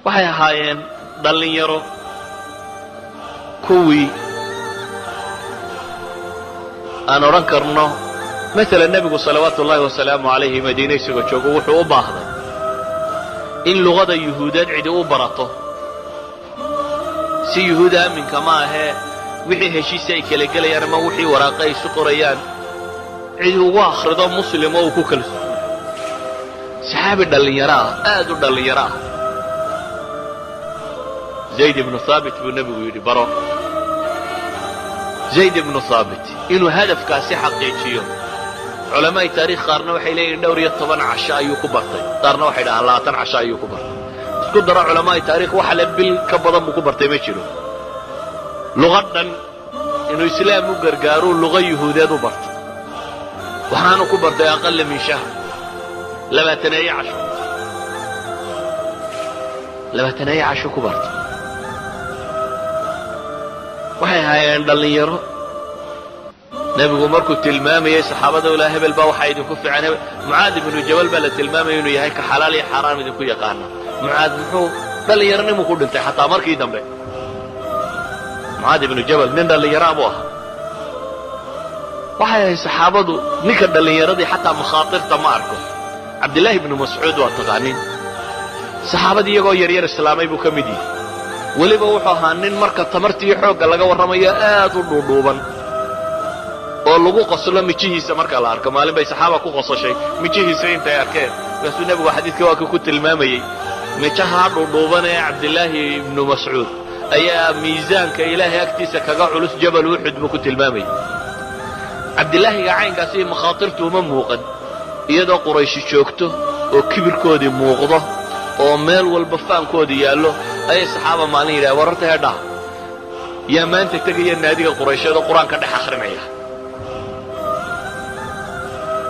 Waxay ahaayeen dhallinyaro kuwii aan odhan karno maala nebigu salawaatu ullaahi wasalaamu calayhi Madiine isagoo joogo wuxuu u baahday in luqada Yuhuudeed cidi u barato, si Yuhuud aaminka ma ahee wixii heshiisi ay kala gelayaan ama wixii waraaqa ay isu qorayaan cidi ugu akhrido Muslim oo uu ku kalsoonyahay. Saxaabi dhallinyaro ah, aad u dhallinyaro ah, Zayd ibnu Haabit buu nebigu yidhi baro. Zayd ibnu Haabit inuu hadafkaasi xaqiijiyo, culamaa'i taariikh qaarna waxay leeyihin dhowr iyo toban casho ayuu ku bartay, qaarna waxay dhahaan 20 casho ayuu ku bartay. Isku daro culamaa'i taarikh, waxa le bil ka badan buu ku bartay ma jiro. Luqad dhan inuu Islaam u gargaaruu luqa Yuhuudeed u bartay, waxaanu ku bartay aqalla min shahr, 20 casho, 20 casho ku bartay. Waxay ahaayeen dhallinyaro. Nebigu markuu tilmaamayey saxaabada ulaa hebel baa waxaa idinku fiican hebel, Mucaad ibnu Jabal baa la tilmaamayay inuu yahay ka xalaal iyo xaaraan idinku yaqaana. Mucaad muxuu dhallinyaronimuu ku dhintay xataa markii dambe. Mucaad ibnu Jabal nin dhallinyaraa buu ahaa. Waxay ahayd saxaabadu ninka dhallinyaradii xataa makhaatirta ma arko. Cabdillaahi ibnu Mascuud waa taqaanin, saxaabadii iyagoo yaryar islaamay buu ka mid yihi. Weliba wuxuu ahaa nin marka tamartiiyo xoogga laga warramayo aad u dhuudhuuban oo lagu qoslo mijihiisa marka la arko. Maalin bay saxaaba ku qososhay mijihiisa intay arkeen, markaasuu nebigu xadiidka waa kii ku tilmaamayey mijahaa dhuudhuuban ee Cabdillaahi ibnu Mascuud ayaa miisaanka Ilaahay agtiisa kaga culus Jabal Uxud buu ku tilmaamayey. Cabdilaahiga caynkaasi makhaatirtu uma muuqan, iyadoo Qurayshi joogto oo kibirkoodii muuqdo oo meel walba faankoodii yaallo ayay saxaaba maalin yidhaha, wararta hedhaha, yaa maanta tegaya naadiga Quraysheed oo Qur-aanka dhex akhrinaya?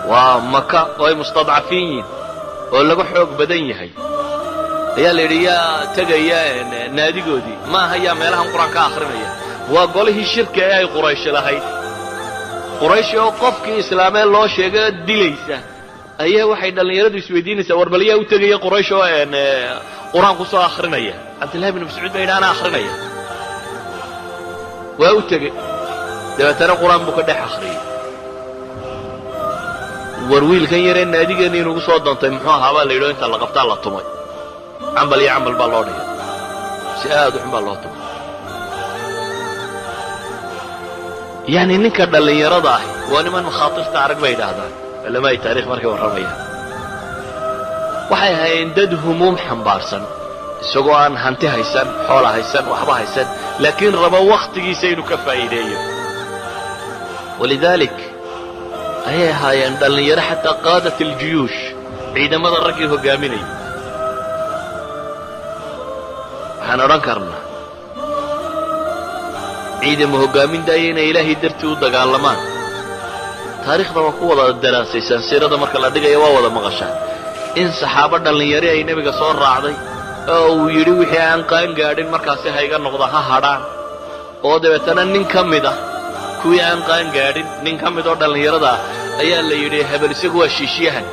Waa Maka oo ay mustadcafiin yihin oo laga xoog badan yahay ayaa la yidhi yaa tegaya naadigoodii? Ma aha yaa meelahan Qur-aan ka akhrinaya, waa golihii shirka ee ay Qurayshi lahayd. Qurayshi oo qofkii islaamee loo sheega dilaysa ayaa waxay dhallinyaradu isweydiinaysaa, war bal yaa u tegaya Quraysh oo Qur-aan ku soo akhrinaya? Cabdillahi bnu Mascuud baa yidhi, anaa akhrinaya. Waa u tegey, dabeetana Qur-aan buu ka dhex akhriyey. War wiilkan yaree naadigeenna inugu soo doontay muxuu ahaa baa la yidhi o inta la qabtaa la tumay, cambal iyo cambal baa loo dhigay, si aad u xun baa loo tumay. Yacni ninka dhallinyarada ahi waa niman makhaatirta arag bay yidhaahdaan culamaai taarikh markay warramayaan. Waxay ahaayeen dad humuum xambaarsan, isagoo aan hanti haysan, xoola haysan, waxba haysan, laakiin raba wakhtigiisa inuu ka faa'iideeyo. Walidaalik ayay ahaayeen dhallinyaro xataa qaadat aljuyuush, ciidamada raggii hoggaaminayay. Waxaan odhan karnaa ciidamo hoggaamin daaya inay Ilaahay dartii u dagaalamaan. Taariikhda waa ku wada daraasaysaan, siirada marka la dhigaya waa wada maqashaan in saxaabo dhallinyari ay nebiga soo raacday oo uu yidhi wixii aan qaan gaadhin markaasi hayga noqda ha hadhaan, oo dabeetana nin ka mid ah kuwii aan qaan gaadhin, nin ka mid oo dhallinyarada ah ayaa la yidhi hebel isagu waa shiishyahan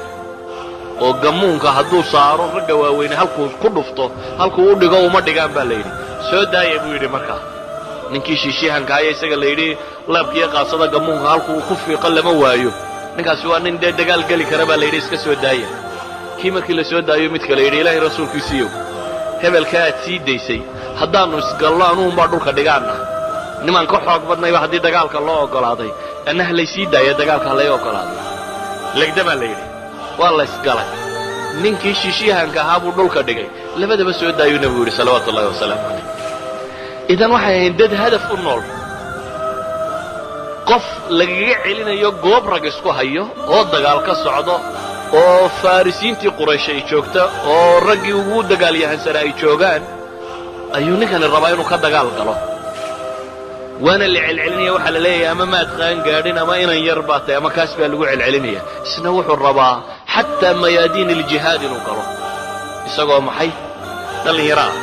oo gammuunka hadduu saaro ragga waaweyne halkuu ku dhufto halkuu u dhigo uma dhigaan baa la yidhi. Soo daaya buu yidhi. Markaa ninkii shiishyahanka aya isaga la yidhi laabkiiyo qaasada gammuunka halkuu ku fiiqo lama waayo, ninkaasi waa nin dee dagaal geli kara baa la yidhi, iska soo daaya. Kii markii la soo daayo mid kale yidhi, Ilaahay rasuulkiisiiyow, hebelka aad sii daysay haddaannu isgallo anuunbaa dhulka dhigaanna, nimaan ka xoog badnayba haddii dagaalka loo oggolaaday, anna ha laysii daaya, dagaalka ha lay oggolaaday. Legda baa la yidhi, waa la ysgalay, ninkii shiishyahanka ahaa buu dhulka dhigay. Labadaba soo daayuu nebigu yidhi salawaatu ullahi wasalaamu calayh. Idan waxay ahayn dad hadaf u nool. Qof lagaga celinayo goob rag isku hayo oo dagaal ka socdo oo Farisiintii Quraysh ay joogta oo raggii ugu dagaalyahansanaa ay joogaan ayuu ninkani rabaa inuu ka dagaal galo, waana la celcelinaya. Waxaa la leeyahay ama maad qaan gaadhin ama inan yar baa tahay ama kaas baa lagu celcelinaya. Isna wuxuu rabaa xataa mayaadiin aljihaad inuu galo isagoo maxay dhallinyaro ah.